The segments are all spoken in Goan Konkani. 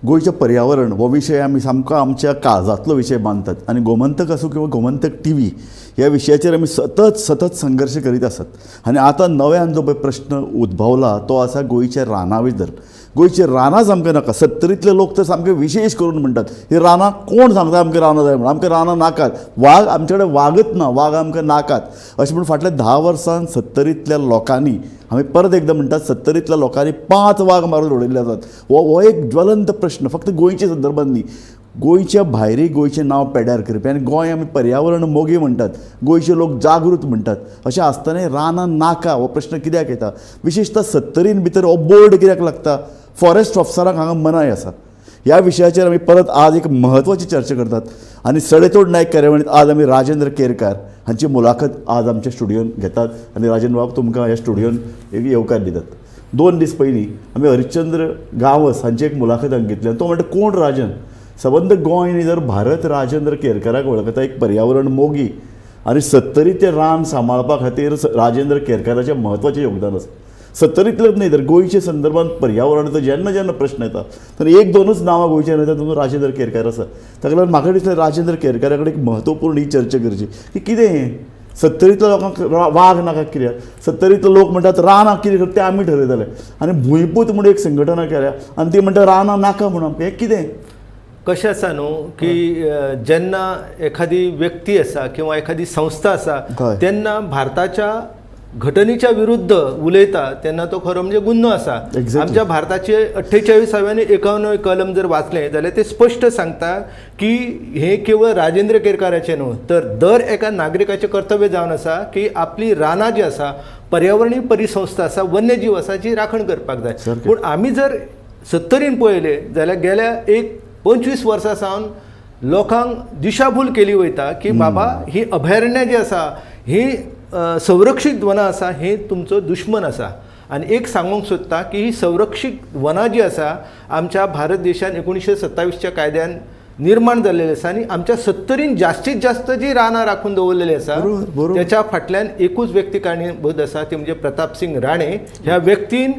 गोंयचें पर्यावरण हो विशय आमी सामको आमच्या काळजांतलो विशय मानतात आनी गोमंतक आसूं किंवा गोमंतक टीव्ही ह्या विशयाचेर आमी सतत सतत संघर्श करीत आसात. आनी आतां नव्यान जो पळय प्रश्न उद्भवला तो आसा गोंयच्या रानां बद्दल. गोंयची रानांच आमकां नाका. सत्तरींतले लोक तर सामके विशेश करून म्हणटात ही रानां कोण सांगता आमकां रानां जाय म्हणून, आमकां रानां नाकात, वाग आमचे कडेन वागच ना, वाग आमकां नाकात अशें म्हणून फाटल्या 10 वर्सांत सत्तरींतल्या लोकांनी, आमी परत एकदां म्हणटात, सत्तरींतल्या लोकांनी 5 वाग मारून उडयल्ले आसात. हो एक ज्वलंत प्रश्न, फक्त गोंयच्या संदर्भात न्ही, गोंयच्या भायरय गोंयचें नांव पेड्यार करपी. आनी गोंय आमी पर्यावरण मोगी म्हणटात, गोंयचे लोक जागृत म्हणटात, अशें आसतना रानां नाका हो प्रश्न कित्याक येता? विशेशतः सत्तरीन भितर हो बोर्ड कित्याक लागता? फॉरेस्ट ऑफिसरांक हांगा मनाय आसा. ह्या विशयाचेर आमी परत आज एक म्हत्वाची चर्चा करतात आनी सडेतोड नायक कार्यावळींत आज आमी राजेंद्र केरकार हांची मुलाखत आज आमच्या स्टुडियोन घेतात. आनी राजेंद्र बाब, तुमकां ह्या स्टुडियोन एक येवकार दितात. 2 दीस पयलीं आमी हरिश्चंद्र गांवस हांची एक मुलाखत हांगा घेतली आनी तो म्हणटा कोण राजन? सबंद गोंय न्ही तर भारत राजेंद्र केरकाराक वळखता, एक पर्यावरण मोगी आनी सत्तरी ते रान सांबाळपा खातीर राजेंद्र केरकाराचें म्हत्वाचें योगदान आसा. सत्तरींतलेच न्ही तर गोंयच्या संदर्भात पर्यावरणाचो जेन्ना जेन्ना प्रश्न येता तर 1-2 नांवां गोंयच्यान येता तातूंत राजेंद्र केरकार आसा. ताका लागून म्हाका दिसलें राजेंद्र केरकारा कडेन एक म्हत्वपूर्ण ही चर्चा करची की कितें हें सत्तरींतल्या लोकांक वाग नाका कित्याक? सत्तरींतले लोक म्हणटात रानां कितें करता तें आमी ठरयतले आनी भुंयपूत म्हूण एक संघटना केल्या आनी ती म्हणटा रानां नाका म्हणून आमकां. हें कितें? कशें आसा न्हू की जेन्ना एखादी व्यक्ती आसा किंवा एखादी संस्था आसा तेन्ना भारताच्या घटनेच्या विरुद्ध उलयता तेन्ना तो खरो म्हणजे गुन्हो आसा. आमच्या भारताचे 48व्या आनी 51 कलम जर वाचलें जाल्यार ते स्पश्ट सांगता की हे केवळ राजेंद्र केरकाराचें न्हू तर दर एका नागरिकाचें कर्तव्य जावन आसा की आपली रानां जी आसा, पर्यावरणीय परिसंस्था आसा, वन्यजीव आसा जी राखण करपाक जाय. पूण आमी जर सत्तरीन पळयलें जाल्यार गेल्या एक 25 वर्सां सावन लोकांक दिशाभूल केली वयता की बाबा ही अभयारण्यां जी आसा ही संरक्षीत वनां आसा, हे तुमचो दुश्मन आसा. आनी एक सांगूंक सोदता की ही संरक्षीत वनां जी आसा आमच्या भारत देशान 1927च्या कायद्यान निर्माण जाल्लेली आसा आनी आमच्या सत्तरीन जास्तीत जास्त जी रानां राखून दवरलेली आसा त्याच्या फाटल्यान एकूच व्यक्ती कारणीभूत आसा ती म्हणजे प्रतापसिंग राणे. ह्या व्यक्तीन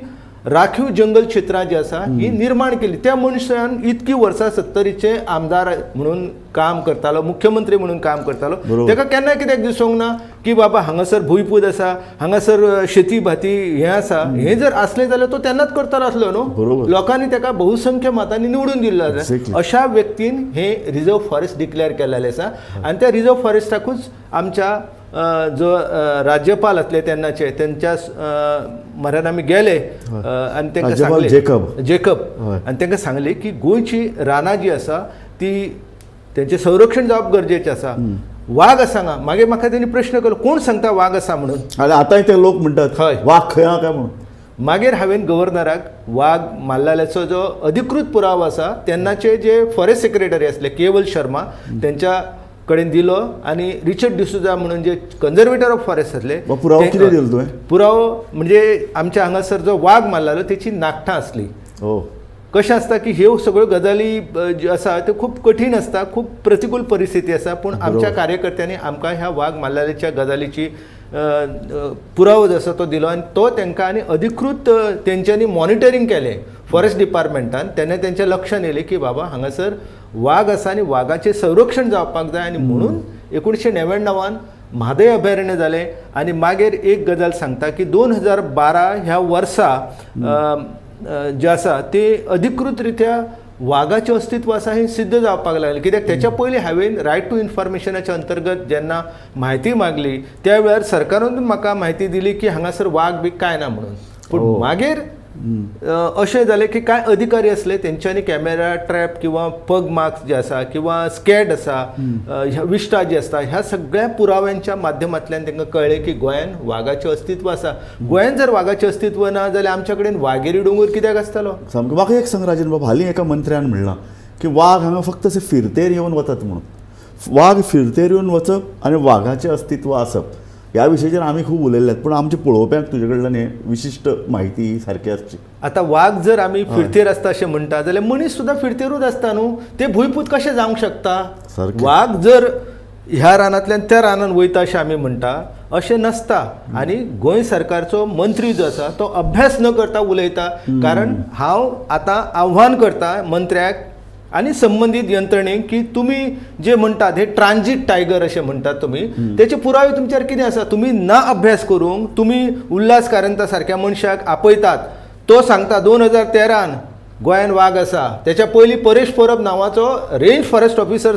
राखीव जंगल क्षेत्रां जी आसा ही निर्माण केली. त्या मनशान इतकी वर्सां सत्तरीचे आमदार म्हणून काम करतालो, मुख्यमंत्री म्हणून काम करतालो, ताका केन्ना कित्याक दिसूंक ना की बाबा हांगासर भुंयपूत आसा, हांगासर शेती भाती हें आसा. हें जर आसलें जाल्यार तो तेन्नाच करतालो आसलो न्हू. लोकांनी ताका बहुसंख्य मतांनी निवडून दिल्लो आसा. अशा व्यक्तीन हे रिजर्व फॉरेस्ट डिक्लेअर केलेलें आसा आनी त्या रिजर्व फॉरेस्टाकूच आमच्या जो राज्यपाल आसले तेन्नाचे तेंच्या म्हऱ्यान आमी गेले आनी तांकां सांगलें, जेकब, आनी तांकां सांगलें की गोंयची रानां जी आसा ती तेंचें संरक्षण जावप गरजेचें आसा. वाग आसा हांगा. मागीर म्हाका तेणी प्रश्न केलो कोण सांगता वाग आसा म्हणून? आनी आतांय ते लोक म्हणटात हय वाग खंय आहा काय म्हणून. मागीर हांवें गव्हर्नराक वाग मारलेल्याचो जो अधिकृत पुरावो आसा तेन्नाचे जे फॉरेस्ट सेक्रेटरी आसले केवल शर्मा तेंच्या कडेन दिलो आनी रिचर्ड डिसुजा म्हणून जे कन्जर्वेटर ऑफ फॉरेस्ट आसले. पुरावो कितें दिलो तुवें? पुरावो म्हणजे आमच्या हांगासर जो वाग मारलेलो तेची नाखटां आसली. कशें आसता की ह्यो सगळ्यो गजाली ज्यो आसा त्यो खूब कठीण आसता, खूब प्रतिकूल परिस्थिती आसा, पूण आमच्या कार्यकर्त्यांनी आमकां ह्या वाग मारलेल्याच्या गजालीची पुरावो जो आसा तो दिलो आनी तो तांकां आनी अधिकृत तेंच्यांनी मॉनिटरींग केलें फॉरेस्ट डिपार्टमेंटान. तेन्ना तेंच्या लक्षान येयलें की बाबा हांगासर वाग आसा आनी वागाचें संरक्षण जावपाक जाय आनी म्हणून 1999 म्हादय अभयारण्य जालें. आनी मागीर एक गजाल सांगता की 2012 ह्या वर्सा जें आसा ते अधिकृत रित्या वागाचें अस्तित्व आसा हें सिद्ध जावपाक लागलें. कित्याक तेच्या पयलीं हांवें रायट टू इन्फॉर्मेशनाच्या अंतर्गत जेन्ना म्हायती मागली त्या वेळार सरकारान म्हाका म्हायती दिली की हांगासर वाग बी कांय ना म्हणून. पूण मागीर अशें जालें की कांय अधिकारी आसले तेंच्यांनी कॅमेरा ट्रॅप किंवा पग मार्क्स जे आसा किंवा स्कॅट आसा, ह्या विश्टा जी आसता, ह्या सगळ्या पुराव्यांच्या माध्यमांतल्यान तांकां कळ्ळें की गोंयान वागाचें अस्तित्व आसा. गोंयान जर वागाचें अस्तित्व ना जाल्यार आमच्या कडेन वागेरी दोंगर कित्याक आसतलो? सामकें. म्हाका एक सांग राजेंद्र बाब, हालीं एका मंत्र्यान म्हणलां की वाग हांगा फक्त अशें फिरतेर येवन वतात म्हणून. वाग फिरतेर येवन वचप आनी वागाचें अस्तित्व आसप ह्या विशयाचेर आमी खूब उलयल्ले, पूण आमच्या पळोवप्यांक तुजे कडल्यान हे विशिश्ट म्हायती सारकी आसची. आतां वाग जर आमी फिरतेर आसता अशें म्हणटा जाल्यार मनीस सुद्दां फिरतेरूच आसता न्हू, ते भुंयपूत कशें जावंक शकता? वाग जर ह्या रानांतल्यान त्या रानान वयता अशें आमी म्हणटा, अशें नासता. आनी गोंय सरकारचो मंत्री जो आसा तो अभ्यास न करता उलयता. कारण हांव आतां आव्हान करता मंत्र्याक आनी संबंदीत यंत्रणेक की तुमी जे म्हणटात हे ट्रान्जीट टायगर अशें म्हणटात तुमी, तेचे पुरावे तुमचेर कितें आसा? तुमी ना अभ्यास करूंक तुमी उल्हास कारंता सारक्या मनशाक आपयतात, तो सांगता 2013 गोंयान वाग आसा. तेच्या पयलीं परेश परब नांवाचो रेंज फॉरेस्ट ऑफिसर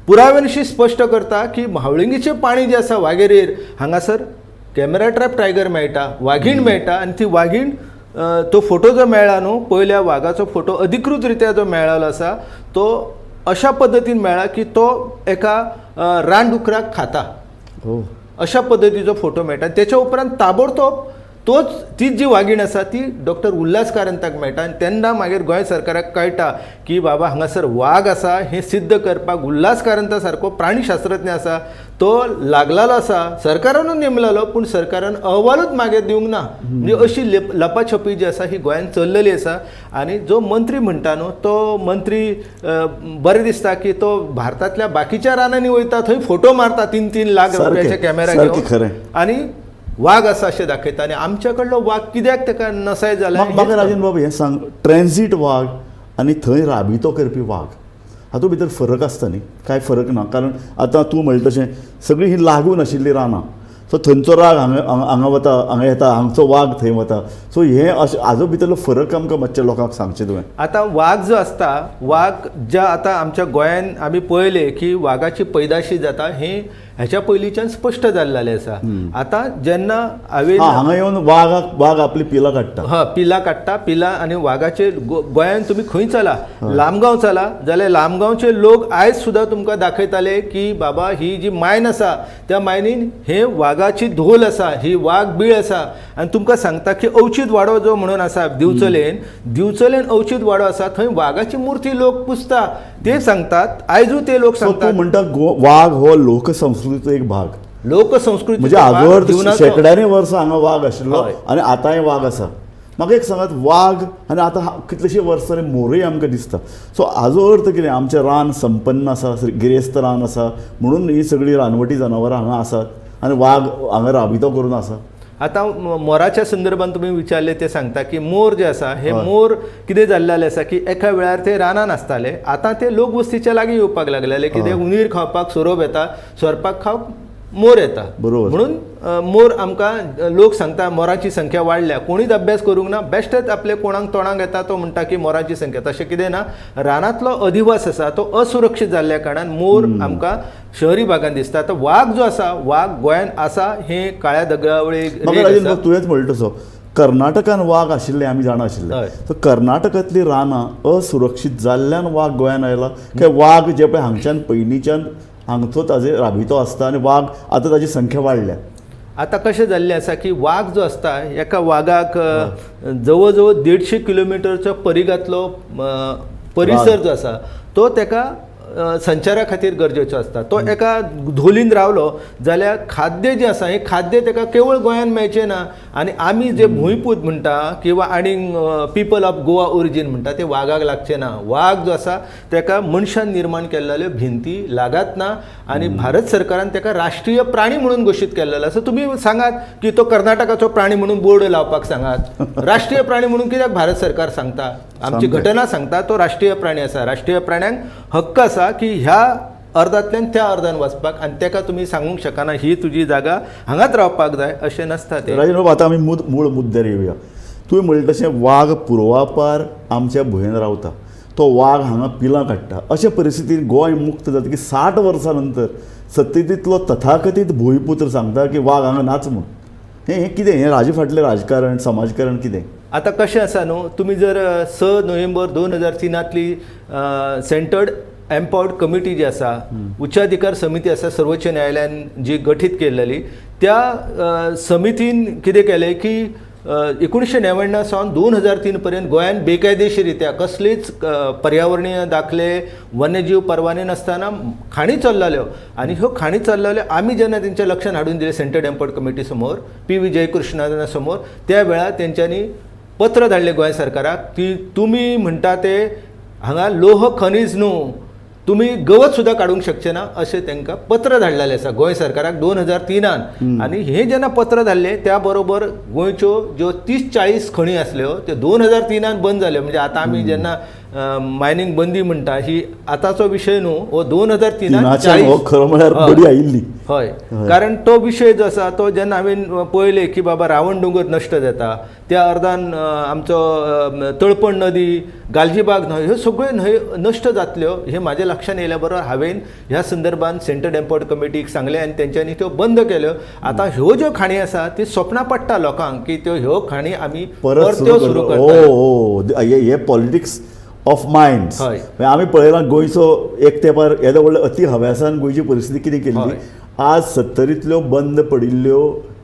पुराव्यानिशी स्पश्ट करता की म्हावळिंगीचें पाणी जें आसा वागेरेर हांगासर कॅमेरा ट्रॅप टायगर मेळटा, वागीण मेळटा. आनी ती वागीण तो फोटो जो मेळ्ळा न्हू, पयल्या वागाचो फोटो अधिकृत रित्या जो मेळ्ळो आसा तो अशा पद्दतीन मेळ्ळा की तो एका रानडुकराक खाता, अशा पद्दतीचो फोटो मेळटा. तेच्या उपरांत ताबडतोब तोच तीच जी वागीण आसा ती डॉक्टर उल्हास कारंताक मेळटा. आनी तेन्ना मागीर गोंय सरकाराक कळटा की बाबा हांगासर वाग आसा हें सिद्ध करपाक उल्हास कारंता सारको प्राणीशास्त्रज्ञ आसा तो लागलेलो आसा, सरकारानूच नेमलेलो, पूण सरकारान अहवालूच मागीर दिवंक ना. म्हणजे अशी लपाछपी जी आसा ही गोंयांत चल्लेली आसा. आनी जो मंत्री म्हणटा न्हू तो मंत्री बरें दिसता की तो भारतांतल्या बाकीच्या रानांनी वयता, थंय फोटो मारता 3-3 लाख रुपयाचे कॅमेरा घेवन आनी वाग आसा अशें दाखयता. आनी आमच्या कडलो वाग कित्याक ताका नसाय जाला? म्हाका राजन बाबू हें सांग, ट्रान्जीट वाग आनी थंय राबितो करपी वाग हातूंत भितर फरक आसता न्ही? कांय फरक ना, कारण आतां तूं म्हणटा तशें सगळीं ही लागून आशिल्लीं रानां, सो थंयचो राग हांगा हांगा वता, हांगा येता, हांगचो वाग थंय वता. सो हें अशें हाजो भितरलो फरक आमकां मातशें लोकांक सांगचें तुवें. आतां वाग जो आसता, वाग ज्या आतां आमच्या गोंयान आमी पळयलें की वागाची पैदाशी जाता हें ह्याच्या पयलींच्यान स्पश्ट जाल्लें आसा. आतां जेन्ना हांवें हांगा येवन वाग आपली पिलां काडटा, हय पिलां काडटा, पिलां. आनी वागाचे गोंयान तुमी खंय चला, लामगांव चला जाल्यार लामगांवचे लोक आयज सुद्दां तुमकां दाखयताले की बाबा ही जी मायन आसा त्या मायनीन हे वागाची धोल आसा, ही वाग बीळ आसा. आनी तुमकां सांगता की अवचीत वाडो जो म्हणून आसा दिवचलेन, दिवचलेन अवचीत वाडो आसा थंय वागाची मुर्ती लोक पुजता, ते सांगतात आयजूय ते लोक सांगतात. तूं म्हणटा वाग हो लोकसंस्कृतीचो एक भाग, लोकसंस्कृती म्हणजे आजवर शेंकड्यांनी वर्सां हांगा वाग आशिल्लो आनी आतांय वाग आसा. म्हाका एक सांगात, वाग आनी आतां कितलेशीं वर्सां मोरूय आमकां दिसता, सो हाजो अर्थ कितें? आमचें रान संपन्न आसा, गिरेस्त रान आसा म्हणून ही सगळीं रानवटी जनावरां हांगा आसात आनी वाग हांगा राबितो करून आसा. आतां मोराच्या संदर्भात तुमी विचारले ते सांगता की मोर जे आसा हे मोर कितें जाल्लें आसा की एका वेळार ते रानान आसताले, आतां ते लोकवस्तीच्या लागीं येवपाक लागलेले. कितें उंदीर खावपाक सोरोप येता, सोरपाक खावपाक मोर येता, बरोबर. म्हणून मोर आमकां लोक सांगता मोराची संख्या वाडल्या, कोणीच अभ्यास करूंक ना, बेश्टेच आपले कोणाक तोंडाक येता तो म्हणटा की मोराची संख्या. तशें कितें ना, रानांतलो अधिवास आसा तो असुरक्षीत जाल्ल्या कारणान मोर आमकां शहरी भागांत दिसता. आतां वाग जो आसा, वाग गोंयांत आसा हें काळ्या दगडावळी. तुवेंच म्हणटा तसो कर्नाटकान वाग आशिल्ले आमी जाणा आशिल्ले, सो कर्नाटकांतली रानां असुरक्षीत जाल्ल्यान वाग गोंयांत आयला काय वाग जे पळय हांगच्यान पयलींच्यान हांगचो ताजे राबितो आसता आनी वाग आतां ताजी संख्या वाडल्या? आतां कशें जाल्लें आसा की वाग जो आसता एका वागाक जवळ जवळ 150 किलोमिटरचो परिघांतलो परिसर जो आसा तो ताका संचारा खातीर गरजेचो आसता. तो एका धोलीन रावलो जाल्यार खाद्य जें आसा हें खाद्य ताका केवळ गोंयांत मेळचें ना. आनी आमी जे भुंयपूत म्हणटा किंवा आनी पिपल ऑफ गोवा ओरिजीन म्हणटा ते वागाक लागचें ना. वाग जो आसा ताका मनशान निर्माण केल्ल्यो भिंती लागत ना आनी भारत सरकारान ताका राष्ट्रीय प्राणी म्हणून घोशीत केल्लो आसा. तुमी सांगात की तो कर्नाटकाचो प्राणी म्हणून बोर्ड लावपाक सांगात, राष्ट्रीय प्राणी म्हणून कित्याक भारत सरकार सांगता? आमची घटना सांगता तो राष्ट्रीय प्राणी आसा, राष्ट्रीय प्राण्यांक हक्क आसा की ह्या अर्दांतल्यान त्या अर्दान वचपाक, आनी ताका तुमी सांगूंक शकना ही तुजी जागा हांगाच रावपाक जाय अशें नासता तें. राजन बाबू, आतां आमी मूळ मुद्द्यार येवया. तुवें म्हणलें तशें वाग पुर्वापार आमच्या भुंयेन रावता, तो वाग हांगा पिलां काडटा. अशे परिस्थितीन गोंय मुक्त जाता की 60 वर्सां नंतर सत्तेंतलो तथाकथीत भुंयपुत्र सांगता की वाग हांगा नाच म्हूण. हें कितें? हें राजे फाटलें राजकारण, समाजकारण कितें? आतां कशें आसा न्हू, तुमी जर 6 नोव्हेंबर 2003 सेंटर्ड एम्पावर्ड कमिटी जी आसा, उच्चाधिकार समिती आसा सर्वोच्च न्यायालयान जी गठीत केल्लेली, त्या समितीन कितें केलें की 1999 सावन 2003 पर्यंत गोंयांत बेकायदेशीरित्या कसलीच पर्यावरणीय दाखले, वन्यजीव परवाने नासतना खाणी चल्लाल्यो. आनी ह्यो खाणी चल्लाल्यो आमी जेन्ना तेंच्या लक्षांत हाडून दिलें सेंट्रल एम्पावर्ड कमिटी समोर, पी व्ही जयकृष्णा समोर, त्या वेळार तेंच्यांनी पत्र धाडलें गोंय सरकाराक की तुमी म्हणटा ते हांगा लोह खनीज न्हू, तुमी गवत सुद्दां काडूंक शकचे ना अशें तांकां पत्र धाडलेलें आसा गोंय सरकाराक 2003. आनी हें जेन्ना पत्र धाडलें त्या बरोबर गोंयच्यो ज्यो 30-40 खणी आसल्यो त्यो 2003 बंद जाल्यो. म्हणजे आतां आमी जेन्ना मायनींग बंदी म्हणटा ही आतांचो विशय न्हू, हो 2003 खरो म्हळ्यार बरी आयिल्ली. हय, कारण तो विशय जो आसा तो जेन्ना हांवें पळयलें की बाबा रावण दोंगर नश्ट जाता, त्या अर्दान आमचो तळपण नदी, गालजीबाग न्हंय, ह्यो सगळ्यो न्हंय नश्ट जातल्यो हें म्हाज्या लक्षान येयल्या बरोबर हांवें ह्या संदर्भान सेंट्रल एम्पॉर्ट कमिटीक सांगलें आनी तेंच्यांनी त्यो बंद केल्यो. आतां ह्यो ज्यो खाणी आसा ती स्वप्नां पडटा लोकांक की त्यो ह्यो खाणी आमी परत सुरू करता. हे पॉलिटिक्स ऑफ मायंड्स. आमी पळयलां गोंयचो एक तेंपार येदो व्हडलो अती हव्यासान गोंयची परिस्थिती कितें केल्ली, आज 70तल्यो बंद पडिल्ल्यो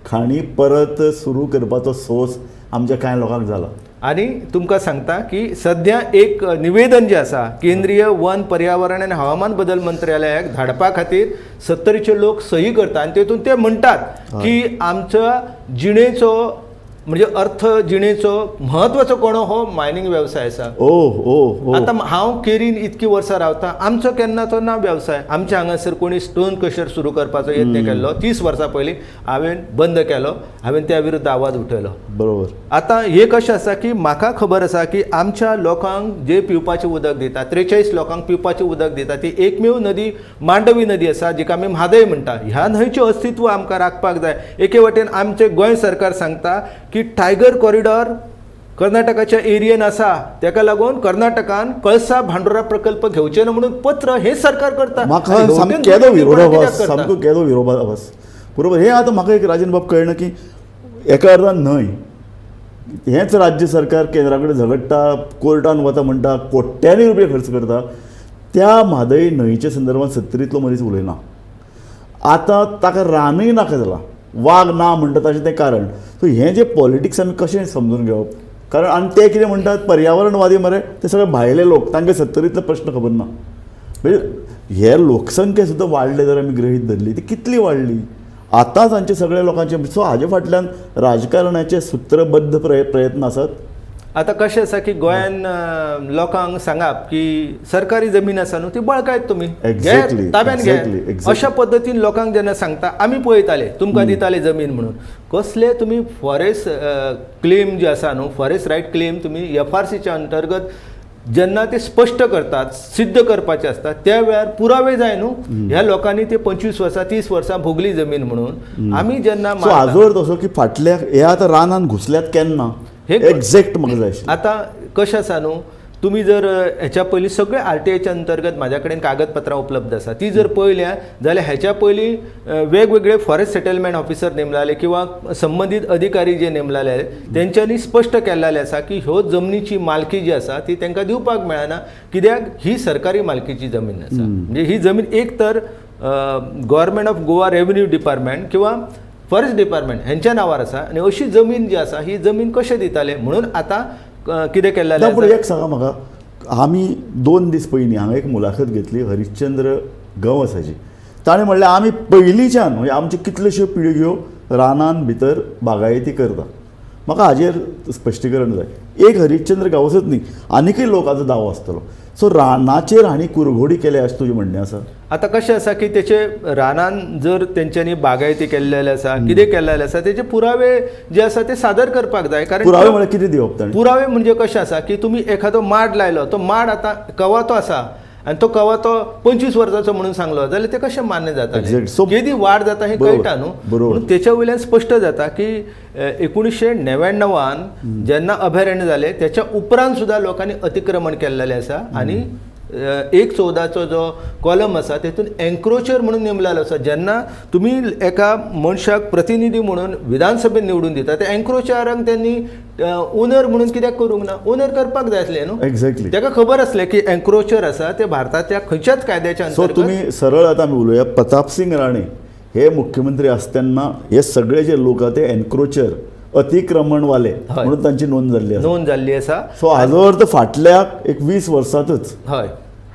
खाणी परत सुरू करपाचो सोस आमच्या कांय लोकांक जाला. आनी तुमकां सांगता की सद्या एक निवेदन जें आसा केंद्रीय वन पर्यावरण आनी हवामान बदल मंत्रालयाक धाडपा खातीर 70चे लोक सही करता आनी तेतून ते म्हणटात की आमच्या जिणेचो म्हणजे अर्थ जिणेचो म्हत्वाचो कोणो हो मायनींग वेवसाय आसा. आतां हांव केरीन इतकी वर्सां रावता, आमचो केन्ना तो ना वेवसाय. आमच्या हांगासर कोणी स्टोन क्रशर सुरू करपाचो यत्न केल्लो 30 वर्सां पयलीं, हांवें बंद केलो, हांवें त्या विरुद्ध आवाज उठयलो. बरोबर. आतां हें कशें आसा की म्हाका खबर आसा की आमच्या लोकांक जे पिवपाचें उदक दिता, 43 लोकांक पिवपाचें उदक दिता, ती एकमेव नदी मांडवी नदी आसा जिका आमी म्हादय म्हणटा. ह्या न्हंयचें अस्तित्व आमकां राखपाक जाय. एके वटेन आमचें गोंय सरकार सांगता की टायगर कॉरिडॉर कर्नाटकाच्या एरियेन आसा, तेका लागून कर्नाटकान कळसा भांडुरा प्रकल्प घेवचे ना म्हणून पत्र हे सरकार करता. म्हाका सामको केदो विरोधाभास, सामको केदो विरोधाभास. बरोबर. हे आतां म्हाका एक राजन बाब कळना की एका अर्दान न्हय हेंच राज्य सरकार केंद्रा कडेन झगडटा, कोर्टान वता म्हणटा, कोट्यांनी रुपया खर्च करता, त्या म्हादय न्हंयच्या संदर्भात 70तलो मनीस उलयना. आतां ताका रानय नाका जालां, वाग ना म्हणटा ताचें तें कारण. सो हें जें पॉलिटिक्स आमी कशें समजून घेवप? कारण आनी ते कितें म्हणटात पर्यावरणवादी मरे ते सगळे भायले लोक, तांकां 70तलो प्रश्न खबर ना. म्हणजे हे लोकसंख्या सुद्दां वाडले जर आमी गृहीत धरली ती कितली वाडली आतांच आमचे सगळे लोकांचे. सो हाजे फाटल्यान राजकारणाचे सूत्रबद्ध प्रयत्न आसात. आतां कशें आसा की गोंयान लोकांक सांगप की सरकारी जमीन आसा न्हू ती बळकायत तुमी, ताब्यान घेयात, अशा पद्दतीन लोकांक जेन्ना सांगता आमी पळयताले तुमकां दिताले जमीन म्हणून. कसले तुमी फॉरेस्ट क्लेम जे आसा न्हू, फॉरेस्ट रायट क्लेम तुमी एफआरसीच्या अंतर्गत जेन्ना ते स्पश्ट करतात, सिद्ध करपाचे आसता त्या वेळार पुरावे जाय न्हू. ह्या लोकांनी ते 25 वर्सां 30 वर्सां भोगली जमीन म्हणून. आमी जेन्ना हाजो अर्थ असो की फाटल्या हे आतां रानान घुसल्यात केन्ना हे एक्झॅक्ट म्हाका जाय. आतां कशें आसा न्हू, तुमी जर हेच्या पयलीं सगळे आरटीआयच्या अंतर्गत म्हाज्या कडेन कागदपत्रां उपलब्ध आसा ती जर पळयल्या जाल्यार हेच्या पयलीं वेगवेगळे फॉरेस्ट सेटलमेंट ऑफिसर नेमलाले किंवा संबंदीत अधिकारी जे नेमलाले तेंच्यांनी स्पश्ट केल्लें आसा की ह्यो जमनीची मालकी जी आसा ती तांकां दिवपाक मेळना, कित्याक ही सरकारी मालकीची जमीन आसा. म्हणजे ही जमीन एक तर government of Goa revenue department किंवा फॉरेस्ट डिपार्टमेंट हेंच्या नांवार आसा आनी अशी जमीन जी आसा ही जमीन कशें दिताले म्हणून आतां कितें केल्लें. पूण एक सांगा म्हाका, आमी 2 दीस पयलीं हांगा एक मुलाखत घेतली हरिश्चंद्र गंवसाची, ताणें म्हणलें आमी पयलींच्यान म्हणजे आमच्यो कितल्योश्यो पिळग्यो रानान भितर बागायती करता. म्हाका हाजेर स्पश्टीकरण जाय. एक हरिश्चंद्र गांवसच न्ही, आनीकय लोकांचो दावो आसतलो. सो रानाचेर हांणी कुरघोडी केल्या अशें तुजें म्हणणें आसा. आतां कशें आसा की तेचे रानान जर तेंच्यांनी बागायती केल्लेले आसा, कितें केल्लेलें आसा, तेचे पुरावे जे आसा ते सादर करपाक जाय. कारण पुरावे म्हळ्यार कितें दिवप ताणें? पुरावे म्हणजे कशें आसा की तुमी एखादो माड लायलो, तो माड आतां कवाथो आसा आनी तो कवाथो 25 वर्सांचो म्हणून सांगलो जाल्यार तें कशें मान्य जाता? केदी वाड जाता हें कळटा न्हू. म्हणून तेच्या वयल्यान स्पश्ट जाता की 1999 जेन्ना अभयारण्य जालें त्याच्या उपरांत सुद्दां लोकांनी अतिक्रमण केल्लेलें आसा आनी 114चो जो कॉलम आसा तेतून एन्क्रोचर म्हणून नेमलेलो आसा. जेन्ना तुमी एका मनशाक प्रतिनिधी म्हणून विधानसभेन निवडून दिता त्या एन्क्रोचरांक त्यांनी ओनर म्हणून कित्याक करूंक ना? ओनर करपाक जाय आसलें न्हू. एक्झॅक्टली. ताका खबर आसलें की एन्क्रोचर आसा ते भारताच्या खंयच्याच कायद्याच्या अंतर्गत. सो तुमी सरळ आतां आमी उलोवया, प्रतापसिंग राणे हे मुख्यमंत्री आसतना हे सगळे जे लोक आसा ते एन्क्रोचर अतिक्रमणवाले म्हणून तांची नोंद जाल्ली आसा. नोंद जाल्ली आसा. सो हाजो अर्थ फाटल्या एक 20 वर्सांतच हय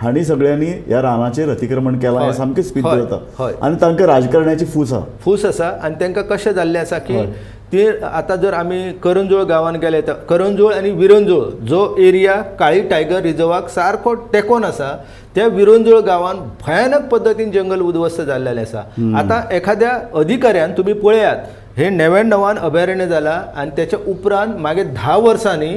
हांणी सगळ्यांनी ह्या रानाचेर अतिक्रमण केलां हें सामकें स्पीड जाता आनी तांकां राजकारणाची फूस आसा. फूस आसा आनी तांकां कशें जाल्लें आसा की ते आतां जर आमी करंजोळ गांवांत गेले तर करंजोळ आनी विरंजोळ जो एरिया काळी टायगर रिजर्वाक सारको टेकोन आसा त्या विरंजोळ गांवान भयानक पद्दतीन जंगल उद्ध्वस्त जाल्लेलें आसा. आतां एखाद्या अधिकाऱ्यान तुमी पळयात हे 99 अभयारण्य जाला आनी त्याच्या उपरांत मागीर 10 वर्सांनी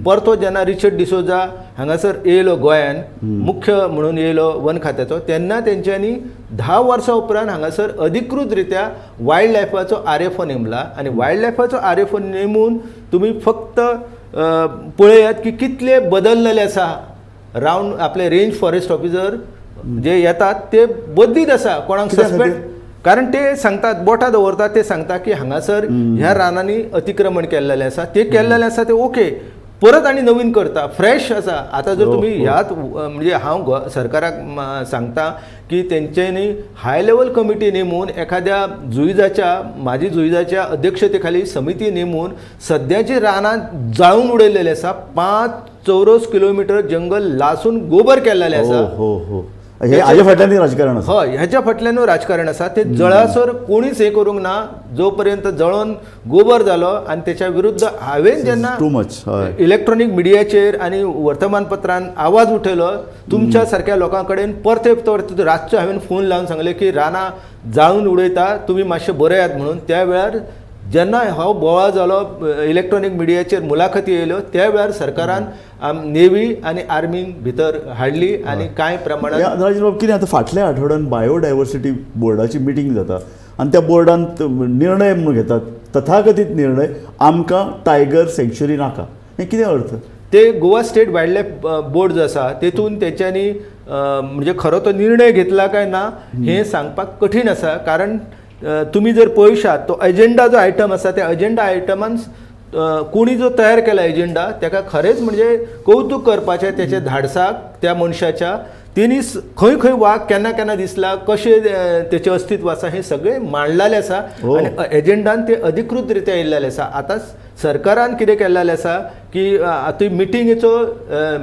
परतो जेन्ना रिचर्ड डिसोजा हांगासर येयलो गोंयान मुख्य म्हणून येयलो वन खात्याचो तेन्ना तेंच्यांनी 10 वर्सां उपरांत हांगासर अधिकृत रित्या वायल्ड लायफाचो RFO नेमला आनी वायल्ड लायफाचो RFO नेमून तुमी फक्त पळयात की कितले बदललेले आसा. रावंड आपले रेंज फॉरेस्ट ऑफिसर जे येतात ते बदलीत आसा कोणाक सस्पेंड, कारण ते सांगतात बोटां दवरतात, ते सांगता की हांगासर ह्या रानांनी अतिक्रमण केल्लेलें आसा, ते केल्लेलें आसा ते ओके परत आनी नवीन करता फ्रेश आसा. आतां जर तुमी ह्याच म्हणजे हांव सरकाराक सांगता की तेंच्यांनी हाय लेवल कमिटी नेमून एखाद्या जुईजाच्या माजी जुईजाच्या अध्यक्षतेखाली समिती नेमून सद्याची रानां जाळून उडयलेली आसा, 5 चौरस किलोमिटर जंगल लासून गोबर केल्लेलें आसा. हाज्या फाटल्यान राजकारण आसा. हय, ह्याच्या फाटल्यानूय राजकारण आसा. ते जळासर कोणीच हें करूंक ना जो पर्यंत जळोन गोबर जालो आनी तेच्या विरुद्ध हांवें जेन्ना टू मच इलेक्ट्रॉनीक मिडियाचेर आनी वर्तमानपत्रान आवाज उठयलो तुमच्या सारक्या लोकां कडेन परते परते रातचो हांवें फोन लावन सांगलें की रानां जाळून उडयता तुमी मातशें बरयात म्हणून. त्या वेळार जेन्ना हो बोवाळ जालो इलेक्ट्रॉनीक मिडियाचेर मुलाखती येयल्यो त्या वेळार सरकारान नेवी आनी आर्मीक भितर हाडली आनी कांय प्रमाणात. राजेश बाब, कितें आतां फाटल्या आठवड्यान बायोडायवर्सिटी बोर्डाची मिटींग जाता आनी त्या बोर्डान निर्णय म्हणून घेतात, तथाकथीत निर्णय आमकां टायगर सँक्च्युरी नाका, हें कितें अर्थ? ते Goa state wild life board जो आसा तेतून तेंच्यांनी म्हणजे खरो तो निर्णय घेतला काय ना हें सांगपाक कठीण आसा. कारण तुमी जर पळयशात तो एजेंडा जो आयटम आसा त्या एजेंडा आयटमान कोणी जो तयार केला एजेंडा ताका खरेंच म्हणजे कौतूक करपाचें तेच्या धाडसाक त्या मनशाच्या. तेणी खंय खंय वाग केन्ना केन्ना दिसला, कशें तेचें अस्तित्व आसा हें सगळें मांडलेलें आसा आनी एजेंडान ते अधिकृत रित्या येयल्लेलें आसा. आतां सरकारान कितें केल्लेलें आसा की आतां मिटिंगेचो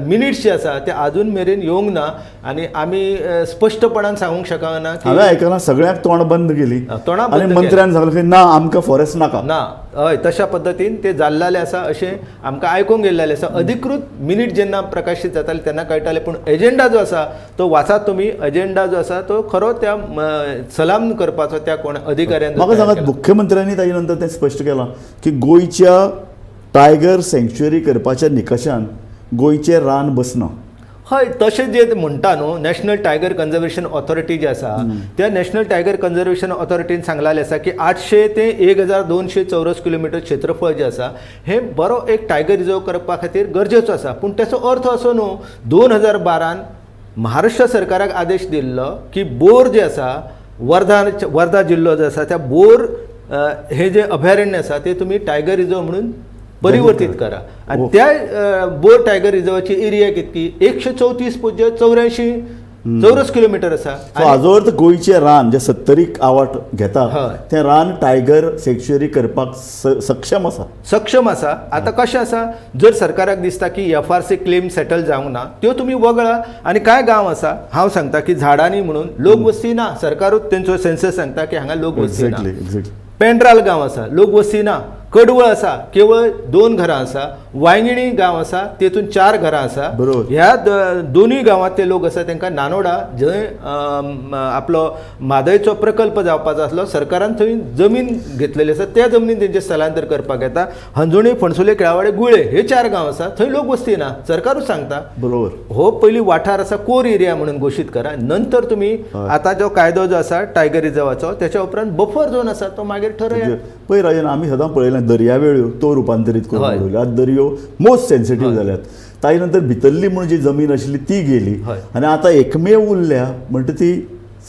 मिनिट्स जे आसा ते आजून मेरेन येवंक ना आनी आमी स्पश्टपणान सांगूंक शकना. हांवें आयकलां सगळ्यांक तोंड बंद केली आनी मंत्र्यान सांगलें की ना आमकां फॉरेस्ट नाका ना. हय, तशा पद्दतीन ते जाल्लेलें आसा अशें आमकां आयकूंक येयल्लेलें आसा. अधिकृत मिनीट जेन्ना प्रकाशीत जाताले तेन्ना कळटालें, पूण एजेंडा जो आसा तो वाचात तुमी, एजेंडा जो आसा तो खरो त्या सलाम करपाचो त्या कोण अधिकाऱ्यान. म्हाका सांगात, मुख्यमंत्र्यांनी ताजे नंतर तें स्पश्ट केलां की गोंयच्या टायगर सँक्च्युरी करपाच्या निकशान गोंयचें रान बसना. हय, तशें जे म्हणटा न्हू नॅशनल टायगर कन्जर्वेशन ऑथॉरिटी जी आसा त्या नॅशनल टायगर कन्जर्वेशन ऑथॉरिटीन सांगलेलें आसा की 800 ते 1200 चौरस किलोमिटर क्षेत्रफळ जें आसा हें बरो एक टायगर रिजर्व करपा खातीर गरजेचो आसा. पूण तेचो अर्थ असो न्हू 2012 महाराष्ट्र सरकाराक आदेश दिल्लो की बोर जे आसा वर्धा जिल्लो जो आसा त्या बोर हे जे अभयारण्य आसा ते तुमी टायगर रिजर्व म्हणून परिवर्तीत करा. आनी त्या बोर टायगर रिजर्वाची एरिया कितकी 134.84 चौरस किलोमिटर आसा. हाजो अर्थ गोंयचें रान जे 70 आवाट घेता तें रान टायगर सँक्च्युरी करपाक सक्षम आसा, सक्षम आसा. आतां कशें आसा, जर सरकाराक दिसता की FRC claim settle जावंक ना त्यो तुमी वगळा. आनी कांय गांव आसा हांव सांगता की झाडांनी म्हणून लोकवस्ती ना, सरकारूच तेंचो सेन्सस सांगता की हांगा लोकवस्ती ना. पेंड्राल गांव आसा लोकवस्ती ना, कडवळ आसा केवळ 2 घरां आसा, वांयगिणी गांव आसा तेतून 4 घरां आसा. ह्या दोनूय गांवांतले लोक आसा तांकां नानोडा जंय आपलो म्हादयचो प्रकल्प जावपाचो आसलो सरकारान थंय जमीन घेतलेली आसा त्या जमनीन तेंचें स्थलांतर करपाक येता. हंजोणी, फणसुले, केळावाडे, गुळे हे 4 गांव आसा थंय लोक वस्ती ना, सरकारूच सांगता. बरोबर, हो पयलीं वाठार आसा कोर एरिया म्हणून घोशीत करा, नंतर तुमी आतां जो कायदो जो आसा टायगर रिजर्वाचो तेच्या उपरांत बफर झोन आसा तो मागीर ठरयात. पळय राजन, आमी सदां पळयलें दर्यावेळ्यो तो रुपांतरीत करून उडयल्यो, आतां दर्यो मोस्ट सेन्सिटीव जाल्यात. ताजे नंतर भितरली म्हणून जी जमीन आशिल्ली ती गेली आनी आतां एकमेव उरल्या म्हणटा ती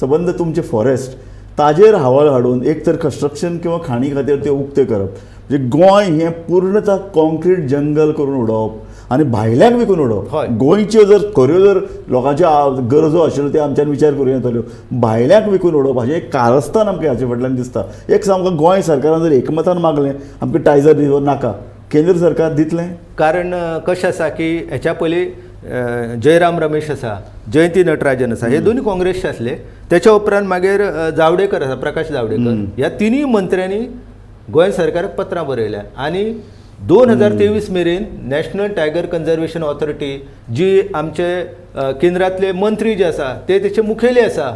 सबंद तुमचे फॉरेस्ट ताजेर हावळ हाडून एक तर कन्स्ट्रक्शन किंवा खाणी खातीर ते उक्तें करप, म्हणजे गोंय हें पूर्णतः कॉन्क्रीट जंगल करून उडोवप आनी भायल्यांक विकून उडोवप. गोंयच्यो जर खऱ्यो जर लोकांच्यो गरजो आशिल्ल्यो त्यो आमच्यान विचार करूं येताल्यो, भायल्यांक विकून उडोवप हाचें एक कारस्थान आमकां हाचे फाटल्यान दिसता. एक सामकें गोंय सरकारान जर एकमतान मागलें आमकां टायगर रिजर्व नाका, केंद्र सरकार दितलें? कारण कशें आसा की हेच्या पयलीं जयराम रमेश आसा, जयंती नटराजन आसा, हे दोनूय काँग्रेसचे आसले. तेच्या उपरांत मागीर जावडेकर आसा, प्रकाश जावडेकर, ह्या तिनूय मंत्र्यांनी गोंय सरकाराक पत्रां बरयल्या आनी 2023 मेरेन नॅशनल टायगर कन्जर्वेशन ऑथॉरिटी जी आमचे केंद्रांतले मंत्री जे आसा ते तेचे मुखेली आसा,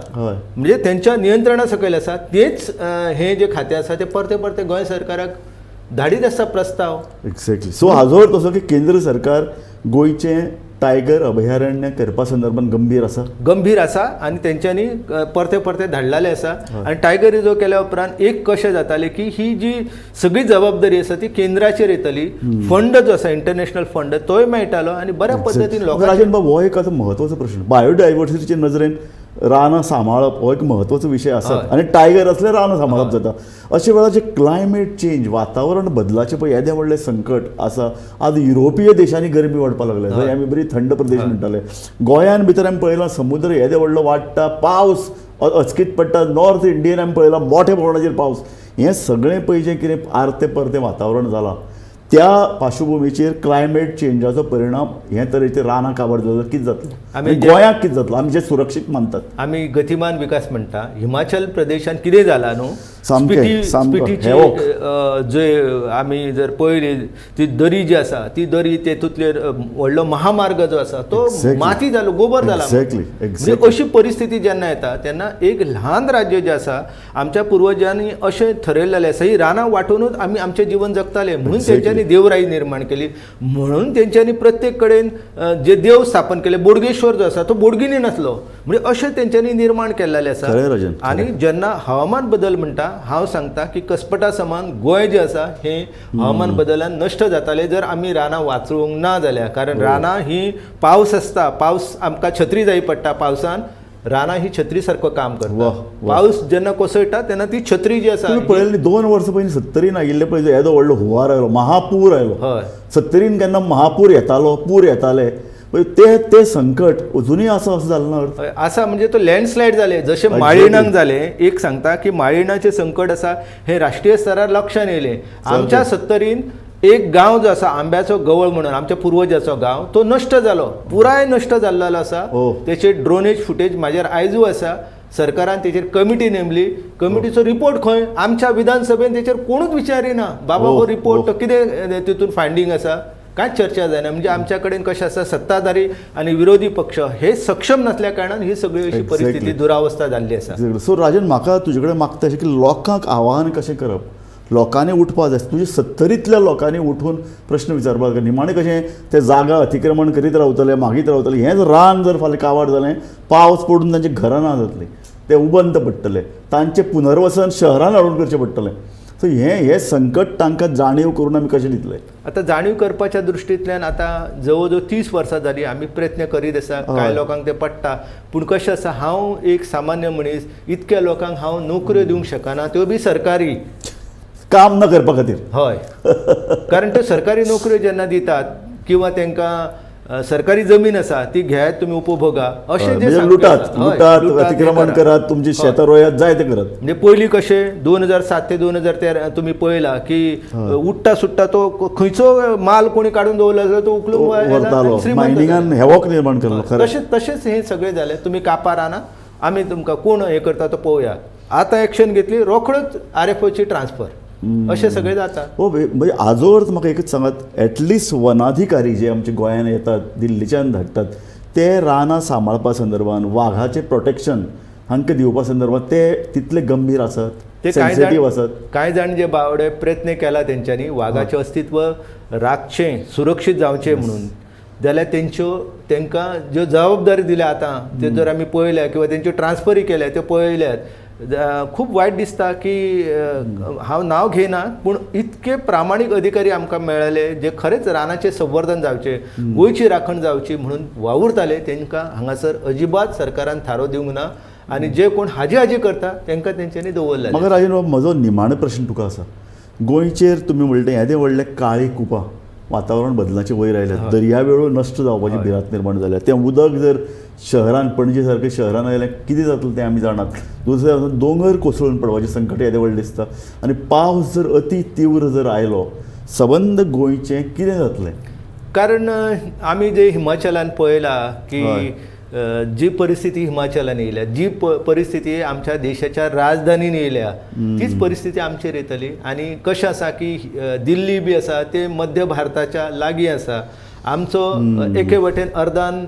म्हणजे तेंच्या नियंत्रणा सकयल आसा, तेच हे जे खातें आसा ते परते परते गोंय सरकाराक धाडीत आसता प्रस्ताव. एक्झॅक्टली. सो हाजो अर्थ असो की केंद्र सरकार गोंयचें टायगर अभयारण्य करपा संदर्भात गंभीर आसा, गंभीर आसा आनी तेंच्यांनी परते परते धाडलेले आसा. आनी टायगर रिजर्व केल्या उपरांत एक कशें जातालें की ही जी सगळी जबाबदारी आसा ती केंद्राचेर येतली, फंड जो आसा इंटरनॅशनल फंड तोय मेळटालो आनी बऱ्या पद्दतीन लोकांक. राजन बाब, हो एक आतां म्हत्वाचो प्रश्न, बायोडायवर्सिटीचे नजरेन रानां सांबाळप हो एक म्हत्वाचो विशय आसा आनी टायगर असले रानां सांबाळप जाता. अशे वेळार जे क्लायमेट चेंज, वातावरण बदलाचें पळय येदें व्हडलें संकट आसा. आज युरोपीय देशांनी गरमी वाडपाक लागल्या, जंय आमी बरी थंड प्रदेश म्हणटाले. गोंयान भितर आमी पळयलां समुद्र येदे व्हडलो वाडटा, पावस अचकीत पडटा, नॉर्थ इंडियन आमी पळयलां मोठ्या प्रमाणाचेर पावस. हें सगळें पळय जें कितें आरतें परतें वातावरण जालां त्या पार्श्वभुमीचेर क्लायमेट चेंजाचो परिणाम हे तरेचे रानां काबार जाल्यार कितें जातलें आनी गोंयाक कितें जातलो, आमी जे सुरक्षीत मानतात. आमी गतिमान विकास म्हणटा, हिमाचल प्रदेशान कितें जालां न्हू, स्पिटीची जे आमी जर पळयली ती दरी जी आसा ती दरी तेतूंतले व्हडलो महामार्ग जो आसा तो माती जालो, गोबर जाला. म्हणजे अशी परिस्थिती जेन्ना येता तेन्ना एक ल्हान राज्य जें आसा आमच्या पुर्वजांनी अशें थरयलेलें आसा, ही रानां वांटूनच आमी आमचें जिवन जगताले म्हणून तेंच्यांनी देवराई निर्माण केली, म्हणून तेंच्यांनी प्रत्येक कडेन जे देव स्थापन केले. बोडगेश्वर जो आसा तो बोडगिनी नासलो, म्हणजे अशें तेंच्यांनी निर्माण केल्लें आसा. आनी जेन्ना हवामान बदल म्हणटा, हांव सांगता की कसपटा समान गोंय जें आसा हें हवामान बदलान नश्ट जातालें जर आमी रानां वाचोवंक ना जाल्यार. कारण रानां ही पावस आसता, पावस आमकां छत्री जाय पडटा, पावसान रानां ही छत्री सारको काम करता. पावस जेन्ना कोसळटा तेन्ना ती छत्री जी आसा पळयली. 2 वर्सां पयलीं सत्तरीन आयिल्ले पळय येदो व्हडलो हुंवार आयलो, महापूर आयलो. हय, सत्तरीन केन्ना महापूर येतालो, पूर येताले, ते ते संकट अजुनूय आसा असो जालें ना आसा. म्हणजे तो लँडस्लायड जाले जशें माळिणाक जालें. एक सांगता की माळिणाचें संकट आसा हें राष्ट्रीय स्तरार लक्षान येयलें. आमच्या सत्तरीन एक गांव जो आसा आंब्याचो गवळ म्हणून आमच्या पुर्वजाचो गांव तो नश्ट जालो, पुराय नश्ट जाल्लो आसा. तेचेर ड्रोनेज फुटेज म्हाजेर आयजूय आसा. सरकारान तेचेर कमिटी नेमली, कमिटीचो रिपोर्ट खंय आमच्या विधानसभेन तेचेर कोणूच विचारिना, बाबा हो रिपोर्ट कितें तितून फायंडींग आसा, कांयच चर्चा जायना. म्हणजे आमच्या कडेन कशें आसा, सत्ताधारी आनी विरोधी पक्ष हे सक्षम नासल्या कारणान ही सगळी अशी परिस्थिती दुरावस्था जाल्ली आसा. सो राजन, म्हाका तुजे कडेन मागता अशें की लोकांक आवाहन कशें करप, लोकांनी उठपाक जाय, तुजे सत्तरींतल्या लोकांनी उठून प्रश्न विचारपाक जाय. निमाणें कशें ते जागा अतिक्रमण करीत रावतले, मागीत रावतले, हेंच रान जर फाल्यां काबार जालें, पावस पडून तांची घरां ना जातलीं, ते उबंत पडटले, तांचें पुनर्वसन शहरान हाडून करचें पडटलें. सो हें हें संकट तांकां जाणीव करून आमी कशें दितले? आतां जाणीव करपाच्या दृश्टींतल्यान आतां जवळ जवळ 30 वर्सां जालीं आमी प्रयत्न करीत आसा, कांय लोकांक तें पडटा. पूण कशें आसा, हांव एक सामान्य मनीस, इतक्या लोकांक हांव नोकऱ्यो दिवंक शकना, त्यो बी सरकारी काम न करपा खातीर. हय, कारण त्यो सरकारी नोकऱ्यो जेन्ना दितात किंवा तांकां सरकारी जमीन आसा ती घेयात तुमी उपभोगा अशें जे लुटात लुटात, अतिक्रमण करात, तुमची शेतां रोयात, जाय ते करात. म्हणजे पयलीं कशें 2007 ते 2013 तुमी पळयलां की उडटा सुट्टा तो खंयचो माल कोणी काडून दवरलो जाल्यार तो उखलून व्हरतालो, मायनिंगान हेवॉक निर्माण केल्लो. तशेंच तशेंच हें सगळें जालें. तुमी कापा रानां, आमी तुमकां कोण हें करता तो पळोवया. आतां एक्शन घेतली, रोखडोच RFOची ट्रान्सफर, अशें सगळें जाता. हो, म्हणजे हाजो अर्थ म्हाका एकच सांगात, एटलिस्ट वनाधिकारी जे आमच्या गोंयान येतात, दिल्लीच्यान धाडटात, ते रानां सांबाळपा संदर्भान, वाघाचें प्रोटेक्शन हांकां दिवपा संदर्भात ते तितले गंभीर आसात, ते सेन्सिटीव आसात? कांय जाण जे बावडे प्रयत्न केला तेंच्यांनी वाघाचें अस्तित्व राखचें, सुरक्षीत जावचें म्हणून, जाल्यार तेंच्यो तांकां ज्यो जबाबदारी दिल्या आतां त्यो जर आमी पळयल्या किंवा तेंच्यो ट्रान्सफरी केल्या त्यो पळयल्यात, खूब वायट दिसता की हांव नांव घेयना पूण इतके प्रामाणीक अधिकारी आमकां मेळ्ळे जे खरेंच रानाचें संवर्धन जावचें, गोंयची राखण जावची म्हणून वावुरताले, तांकां हांगासर अजिबात सरकारान थारो दिवंक ना आनी जे कोण हाजी हाजी करता तांकां तेंच्यांनी दवरले. म्हाका राजन बाब, म्हजो निमाणो प्रश्न तुका आसा, गोंयचेर तुमी म्हणलें येदें व्हडलें काळी कुपां वातावरण बदलाचे वयर आयल्या, दर्यावेळो नश्ट जावपाची भिरांत निर्माण जाल्या, तें उदक जर शहरान पणजे सारकें शहरान आयलें कितें जातलें तें आमी जाणात. दुसरें, दोंगर कोसळून पडपाचें संकट येदें व्हडलें दिसता आनी पावस जर अति तीव्र जर आयलो, सबंद गोंयचें कितें जातलें? कारण आमी जे हिमाचलान पळयलां की जी परिस्थिती हिमाचलान येयल्या, जी परिस्थिती आमच्या देशाच्या राजधानीन येयल्या, तीच परिस्थिती आमचेर येतली. आनी कशें आसा की दिल्ली बी आसा ते मध्य भारताच्या लागीं आसा. आमचो एके वटेन अर्दान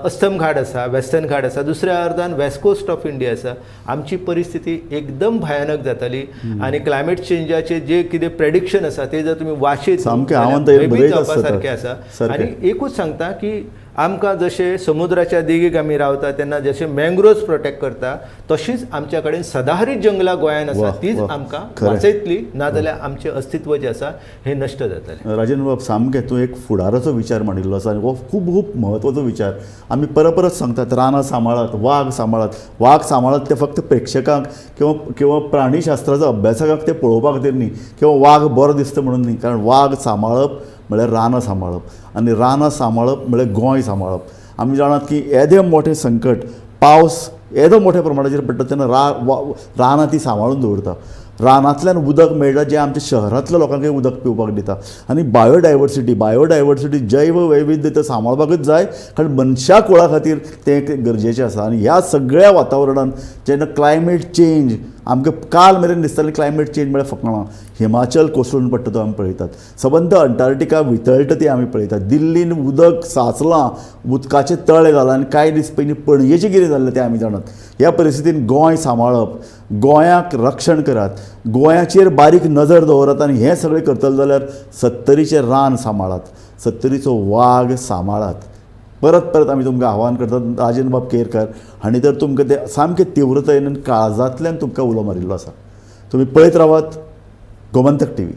अस्तम घाट आसा, वेस्टर्न घाट आसा, दुसऱ्या अर्दान वेस्ट कोस्ट ऑफ इंडिया आसा. आमची परिस्थिती एकदम भयानक जातली. आनी क्लायमेट चेंजाचे जे कितें प्रेडिक्शन आसा ते जर तुमी वाचीत सामकें जावपा सारकें आसा. आनी एकूच सांगता की आमकां जशें समुद्राच्या देगेक आमी रावता तेन्ना जशें मँग्रोव्स प्रोटेक्ट करता तशीच आमच्या कडेन सदाहरीत जंगलां गोंयांत आसा, तीच आमकां वाचयतली, नाजाल्यार आमचें अस्तित्व जें आसा हें नश्ट जातलें. राजेंद्र बाब, सामकें तूं एक फुडाराचो विचार मांडिल्लो आसा आनी हो खूब खूब म्हत्वाचो विचार. आमी परत परत सांगतात रानां सांबाळात, वाग सांबाळात. वाग सांबाळात ते फक्त प्रेक्षकांक किंवा किंवा प्राणीशास्त्राचो अभ्यासकांक ते पळोवपा खातीर न्ही, किंवा वाग बरो दिसता म्हणून न्ही, कारण वाग सांबाळप म्हळ्यार रानां सांबाळप आनी रानां सांबाळप म्हळ्यार गोंय सांबाळप. आमी जाणात की येदें मोठें संकट, पावस येदो मोठ्या प्रमाणाचेर पडटा तेन्ना रानां ती सांबाळून दवरता. रानांतल्यान उदक मेळटा जें आमच्या शहरांतल्या लोकांकय उदक पिवपाक दिता. आनी बायोडायवर्सिटी, बायोडायवर्सिटी जैव वैविध्यता सांबाळपाकूच जाय, कारण मनशा कुळा खातीर तें गरजेचें आसा. आनी ह्या सगळ्या वातावरणान जेन्ना क्लायमेट चेंज, आमकां काल मेरेन दिसतालें क्लायमेट चेंज म्हळ्यार फकाणां, हिमाचल कोसळून पडटा तो आमी पळयतात, सबंद अंटार्क्टिका वितळटा ती आमी पळयतात, दिल्लीन उदक साचलां, उदकाचें तळें जालां आनी कांय दीस पयलीं पणजेचें कितें जाल्लें तें आमी जाणात. ह्या परिस्थितीन गोंय सांबाळप, गोंयाक रक्षण करात, गोंयाचेर बारीक नजर दवरात आनी हें सगळें करतले जाल्यार सत्तरीचें रान सांबाळात, सत्तरीचो वाग सांबाळात. परत परत आमी तुमकां आव्हान करतात. राजेंद्र बाब केरकर हांणी तर तुमकां ते सामकें तिव्रतायेन काळजांतल्यान तुमकां उलो मारिल्लो आसा. तुमी पळयत रावात गोमंतक टीव्ही.